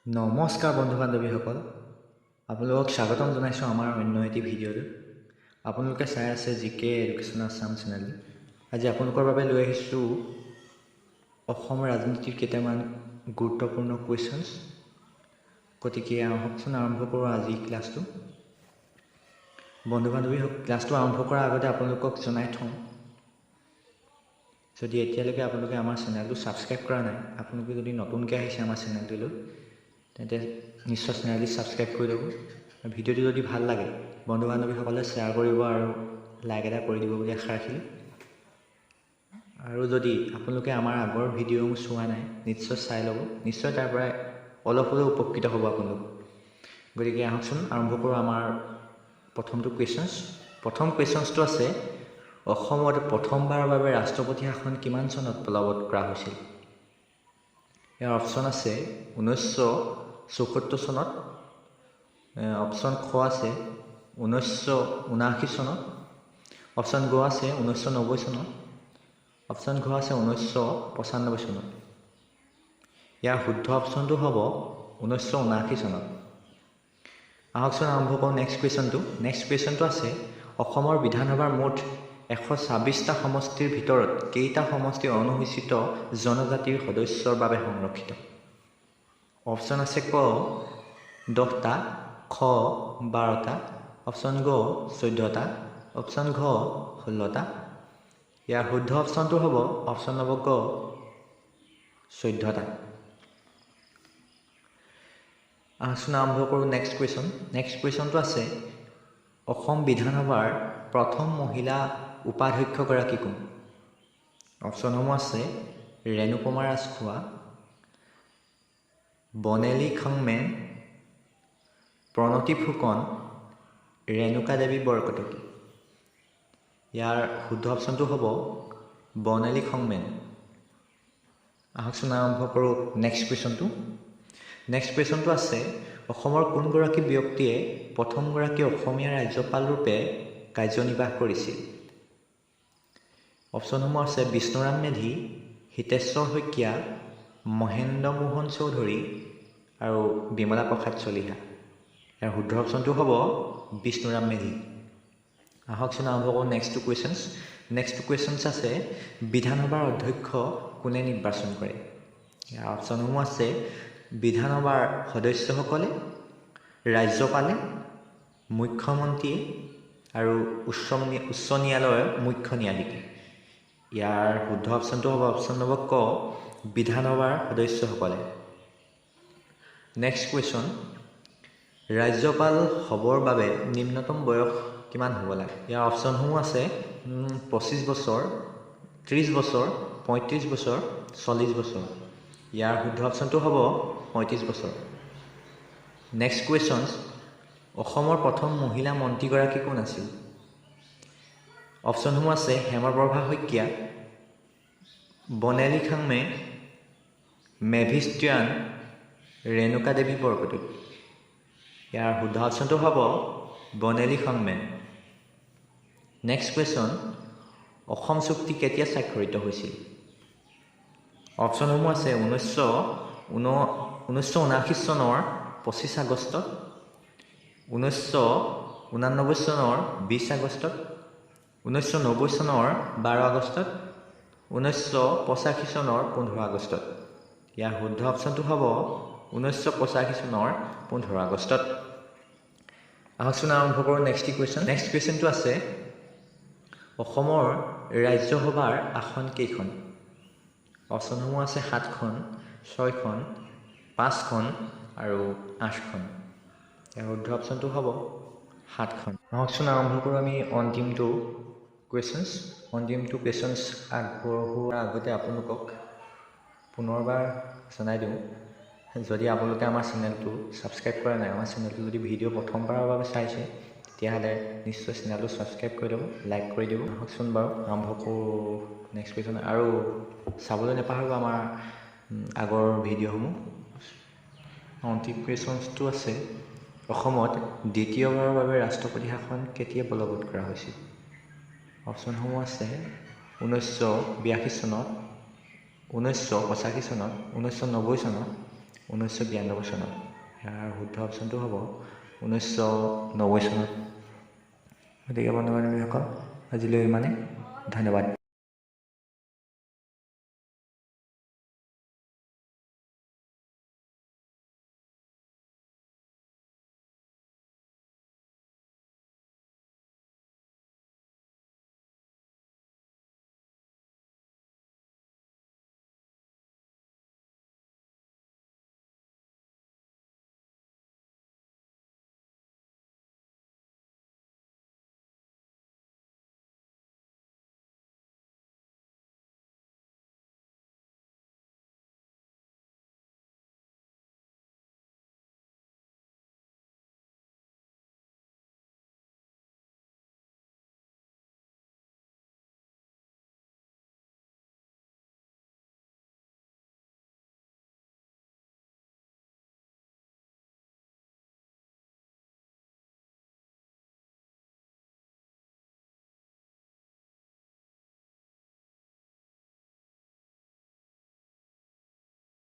নমস্কাৰ বন্ধু বান্ধৱীসকল, আপোনালোকক স্বাগতম জনাইছোঁ আমাৰ অন্য এটি ভিডিঅ'লৈ। আপোনালোকে চাই আছে জি কে এডুকেশ্যন আছাম চেনেল। আজি আপোনালোকৰ বাবে লৈ আহিছোঁ অসম ৰাজনীতিৰ কেইটামান গুৰুত্বপূৰ্ণ কুৱেশ্যনছ। গতিকে আহকচোন আৰম্ভ কৰোঁ আজি ক্লাছটো। বন্ধু বান্ধৱীসকল, ক্লাছটো আৰম্ভ কৰাৰ আগতে আপোনালোকক জনাই থওঁ, যদি এতিয়ালৈকে আপোনালোকে আমাৰ চেনেলটো ছাবস্ক্ৰাইব কৰা নাই, আপোনালোকে যদি নতুনকৈ আহিছে আমাৰ চেনেলটোলৈ, তেন্তে নিশ্চয় চেনেলটি ছাবস্ক্ৰাইব কৰি ল'ব। আৰু ভিডিঅ'টো যদি ভাল লাগে, বন্ধু বান্ধৱীসকলে শ্বেয়াৰ কৰিব আৰু লাইক এটা কৰি দিব বুলি আশা ৰাখিলোঁ। আৰু যদি আপোনালোকে আমাৰ আগৰ ভিডিঅ'সমূহ চোৱা নাই, নিশ্চয় চাই ল'ব, নিশ্চয় তাৰ পৰাই অলপ হ'লেও উপকৃত হ'ব আপোনালোক। গতিকে আহকচোন আৰম্ভ কৰোঁ আমাৰ প্ৰথমটো কুৱেশ্যনছ। প্ৰথম কুৱেশ্যনছটো আছে, অসমত প্ৰথমবাৰৰ বাবে ৰাষ্ট্ৰপতি শাসন কিমান চনত বলবৎ কৰা হৈছিল? ইয়াৰ অপশ্যন আছে 1974 চনত, অপশ্যন খ আছে 1979 চনত, অপশ্যন গ আছে 1990 চনত, অপশ্যন ঘ আছে 1995 চনত। ইয়াৰ শুদ্ধ অপশ্যনটো হ'ব 1979 চনত। আহকচোন আৰম্ভ কৰোঁ নেক্সট কুৱেশ্যনটো। নেক্সট কুৱেশ্যনটো আছে, অসমৰ বিধানসভাৰ মুঠ 126টা সমষ্টিৰ ভিতৰত কেইটা সমষ্টি অনুসূচিত জনজাতিৰ সদস্যৰ বাবে সংৰক্ষিত? অপশ্যন আছে ক 10টা, খ 12টা, অপশ্যন গ 14টা, অপশ্যন ঘ 16টা। ইয়াৰ শুদ্ধ অপশ্যনটো হ'ব অপশ্যন নম্বৰ গ 14টা। আহকচোন আৰম্ভ কৰোঁ নেক্সট কুৱেশ্যন। নেক্সট কুৱেশ্যনটো আছে, অসম বিধানসভাৰ প্ৰথম মহিলা উপাধ্যক্ষগৰাকী কোন? অপশ্যনসমূহ আছে ৰেণুপমা ৰাজখোৱা, বনেলী খংমেন, প্ৰণতি ফুকন, ৰেণুকা দেৱী বৰকটকী। ইয়াৰ শুদ্ধ অপশ্যনটো হ'ব বনেলী খংমেন। আহকচোন আৰম্ভ কৰোঁ নেক্সট কুৱেশ্যনটো। নেক্সট কুৱেশ্যনটো আছে, অসমৰ কোনগৰাকী ব্যক্তিয়ে প্ৰথমগৰাকী অসমীয়া ৰাজ্যপালৰূপে কাৰ্যনিৰ্বাহ কৰিছিল? অপশ্যনসমূহ আছে বিষ্ণুৰাম মেধি, হিতেশ্বৰ শইকীয়া, মহেন্দ্ৰ মোহন চৌধুৰী আৰু বিমলা প্ৰসাদ চলিহা। ইয়াৰ শুদ্ধ অপশ্যনটো হ'ব বিষ্ণুৰাম মেধি। আহকচোন আৰম্ভ কৰোঁ নেক্সটটো কুৱেশ্যনছ। নেক্সটটো কুৱেশ্যনছ আছে, বিধানসভাৰ অধ্যক্ষ কোনে নিৰ্বাচন কৰে? ইয়াৰ অপশ্যনসমূহ আছে বিধানসভাৰ সদস্যসকলে, ৰাজ্যপালে, মুখ্যমন্ত্ৰীয়ে আৰু উচ্চ ন্যায়ালয়ৰ মুখ্য ন্যায়াধীশে। ইয়াৰ শুদ্ধ অপশ্যনটো হ'ব অপশ্যন নম্বৰ ক, বিধানসভাৰ সদস্যসকলে। নেক্সট কুৱেশ্যন, ৰাজ্যপাল হ'বৰ বাবে নিম্নতম বয়স কিমান হ'ব লাগে? ইয়াৰ অপশ্যনসমূহ আছে 25 বছৰ, 30 বছৰ, 35 বছৰ, 40 বছৰ। ইয়াৰ শুদ্ধ অপশ্যনটো হ'ব 35 বছৰ। নেক্সট কুৱেশ্যন, অসমৰ প্ৰথম মহিলা মন্ত্ৰীগৰাকী কোন আছিল? অপশ্যনসমূহ আছে হেমপ্ৰভা শইকীয়া, বনেলী খাংমে, মেভিছ ত্যান, ৰেণুকা দেৱী বৰকটকী। ইয়াৰ শুদ্ধ অপশ্যনটো হ'ব বনেলী খংমে। নেক্সট কুৱেশ্যন, অসম চুক্তি কেতিয়া স্বাক্ষৰিত হৈছিল? অপশ্যনসমূহ আছে 1979 চনৰ 25 আগষ্টত, 1989 চনৰ 20 আগষ্টত, 1990 চনৰ 12 আগষ্টত, 1985 চনৰ 15 আগষ্টত। ইয়াৰ শুদ্ধ অপশ্যনটো হ'ব 1985 চনৰ 15 আগষ্টত। আহকচোন আৰম্ভ কৰোঁ নেক্সট কুৱেশ্যন। নেক্সট কুৱেশ্যনটো আছে, অসমৰ ৰাজ্যসভাৰ আসন কেইখন? অপশ্যনসমূহ আছে 7খন, 6খন, 5খন আৰু 8খন। ইয়াৰ শুদ্ধ অপশ্যনটো হ'ব 7খন। আহকচোন আৰম্ভ কৰোঁ আমি অন্তিমটো কুৱেশ্যনছ। অন্তিমটো কুৱেশ্যনছ আগবঢ়োৱাৰ আগতে আপোনালোকক পুনৰবাৰ জনাই দিওঁ, যদি আপোনালোকে আমাৰ চেনেলটো ছাবস্ক্ৰাইব কৰা নাই, আমাৰ চেনেলটো যদি ভিডিঅ' প্ৰথমবাৰৰ বাবে চাইছে, তেতিয়াহ'লে নিশ্চয় চেনেলটো ছাবস্ক্ৰাইব কৰি দিব, লাইক কৰি দিব। আহকচোন বাৰু আৰম্ভ কৰোঁ নেক্সট কুৱেশ্যন। আৰু চাবলৈ নাপাহৰিব আমাৰ আগৰ ভিডিঅ'সমূহ। অন্তিম কুৱেশ্যনছটো আছে, অসমত দ্বিতীয়বাৰৰ বাবে ৰাষ্ট্ৰপতি শাসন কেতিয়া বলবৎ কৰা হৈছিল? অপশ্যনসমূহ আছে 1982 চনত, 1985 চনত, 1990 চনত, 1992 চনত। ইয়াৰ শুদ্ধ অপশ্যনটো হ'ব 1990 চনত। গতিকে বন্ধু বান্ধৱীসকল, আজিলৈ ইমানেই, ধন্যবাদ।